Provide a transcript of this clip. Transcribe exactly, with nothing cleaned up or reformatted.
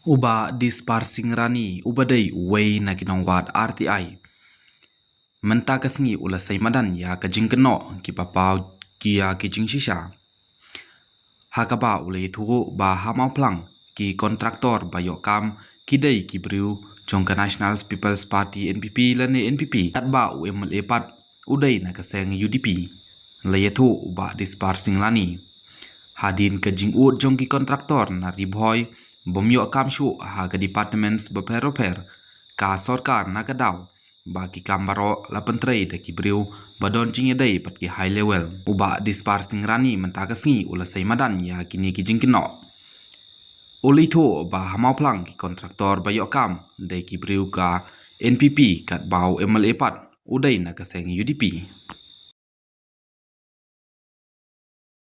U Bah Dispar Singh Rani, uba dei uwei na ki nongwad R T I, mynta ka sngi u la sei madan ïa ka jingkynnoh kiba paw ïa ki jingshisha, ha kaba u la ïathuh ba ha Mawphlang ki kontraktor ba ïoh kam ki dei ki briew jong ka National People's Party, N P P, lane N P P, katba u M L A pat u dei na ka seng U D P. La ïathuh u Bah Dispar Singh Rani, hadien ka jingud jong ki kontraktor na Ri Bhoi bym ïoh kam shuh ha ka departments bapher bapher, ka sorkar na ka daw ba ki kam baroh la pyntrei da ki briew ba don jingïadei bad ki high level. U Bah Dispar Singh Rani mynta ka sngi u la sei madan ïa kine ki jingkynnoh. U la ïathuh ba ha Mawphlang ki kontraktor ba ïoh kam dei ki briew ka N P P, katba u M L A pat u dei na ka seng U D P.